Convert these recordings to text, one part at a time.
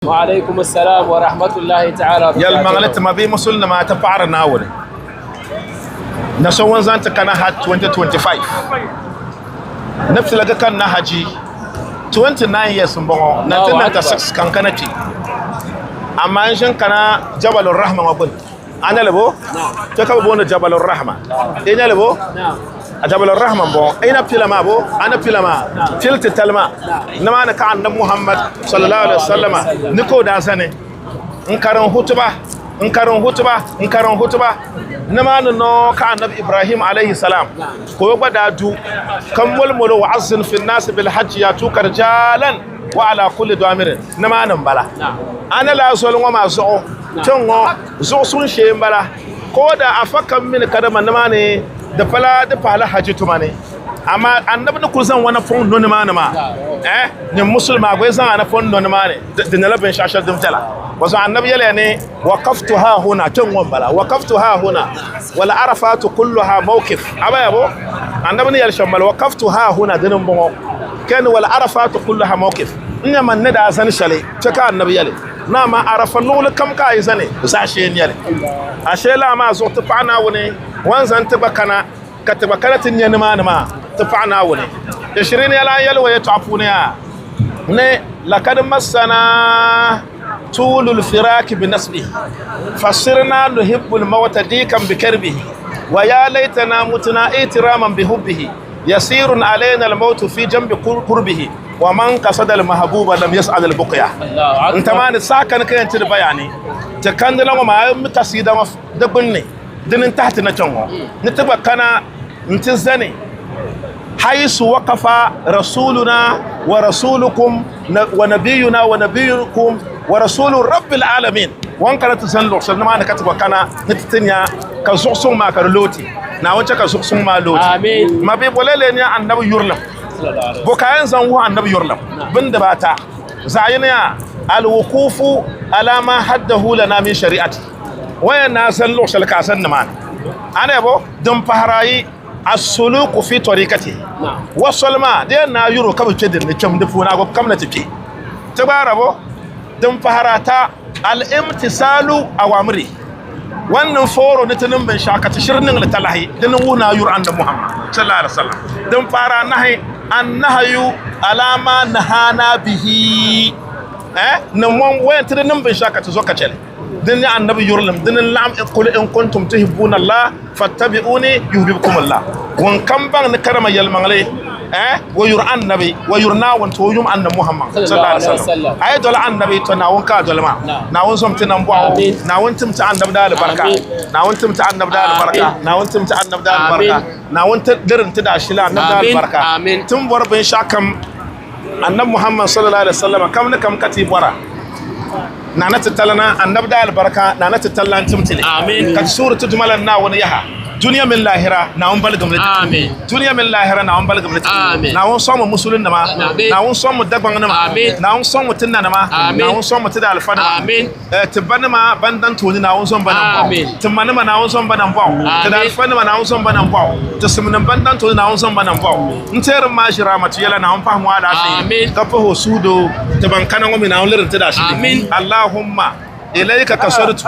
Wa alaikum assalam wa rahmatullahi ta'ala wa barakatuh. Yɛlimaŋli ti ma bee musulinima ti paɣiri Naawuni na so ŋun zaŋ ti kana Hajj 2025 ni tiligi kanna Haji 29 years m-bɔŋɔ 1996 ka n kana kpe amaa n ʒin kana Jabalur Rahma ŋɔ gbuni a nyɛli bo kpe ka bɛ booni Jabalur Rahma i nyɛli bo a Jabalur Rahma m-bɔŋɔ i na pila maa bo a ni pila maa pili titali maa nimaani ka Annabi Muhammad sallallahu alaihi wasallama ni ka o daa zani n karim hutuba n karim hutuba n karim hutuba nimaani noo ka Annabi Ibrahim alaihi salam ka o gba daa du ka moli molo wa azzin fi nnaasi bil hajji yatuka rijalan wa ala kulli damirin nimaani m-bala a ni laa zoli ŋɔ maa zuɣu kpɛŋ ŋɔ zuɣu suŋ shee m-bala ka o daa afa kam mini kadama nimaani di pala di pahila haji tuma ni amaa annabi ni kuli zaŋ wana pɔŋ no nimaani maa eh nyin musulima a gba zaŋ ana pɔŋ no nimaani di nyɛla binshɛɣu shɛli din viɛla bɔzuɣu annabi yɛliya ni waqaftu ha huna kpɛŋ ŋɔ m-bala waqaftu ha huna wal arafatu kulluha mawqif abaya bo annabi ni yɛli shɛm m-bala waqaftu ha huna dini m-bɔŋɔ kani wal arafatu kulluha mawqif n nya man ni daa zani shɛli kpɛ ka annabi yɛli ni amaa arafa luɣuli kam ka a yi zani zaashee n-nyɛli ashee laa maa zuɣu ti paɣa Naawuni wan zaŋ ti gba kana ka ti gba kana ti nya nimaani maa ti paɣa Naawuni Ishirini lan yɛli o yɛtɔɣa puuni yaa ni lakad massana tuulul firaki binasbihi fasirna nuhibbul mawta dikan bikarbihi wa ya laitana mutuna itiraman bihubbihi yasirun alaina almautu fi jambi qurbihi wa man qasada almahbuba lam yas'al albuqya n tamani sakan ka yanti bayani te kandila ŋɔ maa mi kasida ŋɔ di gbunni dini n tahi ti na kpɛŋ ŋɔ ni ti gba kana n ti zani haisu waqafa rasuluna wa rasulukum wa nabiyuna wa nabiyukum wa rasulu rabbil alamin wan kana ti zani luɣu shɛli nimaani ka ti gba kana ni ti ti nya ka zuɣu suŋ maa ka di looti Naawuni chɛ ka zuɣu suŋ maa looti Amin. ma bɛ bɔla lee nya annabi yurilim bo ka yɛn zaŋ wuhi annabi yurilim bin dibaata zaɣ yini yaa alwukufu ala ma haddahu lana min shari'ati waya na zani luɣu shɛli ka a zani nimaani a ni bo din pahari ayi asuluku fi tariqati wa soli maa di yɛn naa yuro ka bi kpɛ dinni kpɛm di puuni a gba kamina ti kpɛ ti gbaara bo din pahari ata al-imtisalu awamiri wannan foro ni ti niŋ binshɛɣu ka ti shiri niŋli talahi di ni wuhi ni a yuri annabi Muhammad sallallahu alaihi wasallam din pahari anahi annahayu ala ma nahana bihi eh ni mon wayan ti di niŋ binshɛɣu ka ti zo ka chɛli din nyɛ annabi yurilim din n laɣim qul in kuntum tuhibbuna Allah fattabi'uni yuhbibkum Allah ŋun kam baŋ ni karama yɛlimaŋli eh wa yuri annabi wa yuri Naawuni to o yum annabi Muhammad sallallahu alaihi wasallam a yi doli annabi to Naawuni ka a doli maa Naawuni zom ti nambɔɣu Naawuni tim ti annabi da alibarika Naawuni tim ti annabi da alibarika Naawuni tim ti annabi da alibarika Naawuni ti dirin ti da ashili annabi da alibarika tin bɔri binshɛɣu kam annabi Muhammad sallallahu alaihi wasallam kam ni kam ka ti bɔra Nana ti talana annabi da albarka nana ti tallan timtili Amin. ka ti suuri ti duma lan Naawuni yaha duniya mini lahira Naawuni baligim li ti Amin. duniya mini lahira Naawuni baligim li ti Amin. Naawuni sɔŋmi musulinnima Amin. Naawuni sɔŋmi Dagbaŋnima Amin. Naawuni sɔŋmi ti nanima Amin. Naawuni sɔŋmi ti daalifanima Amin. Eh, ti banima ban dan tooni Naawuni zom ba nambɔɣu Amin. ti manima Naawuni zom ba nambɔɣu ti Amin. daalifanima Naawuni zom ba nambɔɣu ti simnim ban dan tooni Naawuni zom ba nambɔɣu n teeri ma ʒira ma ti yɛla Naawuni pahi mu alaafee Amin. ka pahi o suhudoo ti ban kana ŋɔ mi Naawuni liri ti daashili Amin. Allahumma ilayka kasartu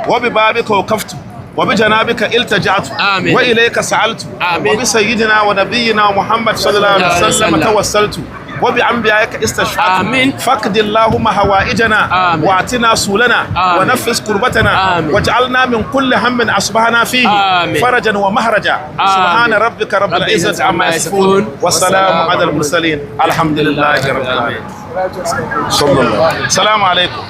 wa bi babika waqaftu wa bi janabika iltaja'tu Amin. wa ilayka sa'altu Amin. wa bi sayyidina wa nabiyyina Muhammad sallallahu alaihi wasallam Sallam. tawassaltu wa bi anbiya'ika istashfa'tu Amin. faqdi Allahumma hawaijana Amin. wa atina sulana wa Amin. nafis kurbatana Amin. waj'alna min kulli hammin asbahna fihi Amin. farajan wa mahraja subhana rabbika rabbil Rabbil izzati amma yasifun wa salamun ala al mursalin alhamdulillahi rabbil alamin sallallahu alaihi wasallam. Assalamu alaikum.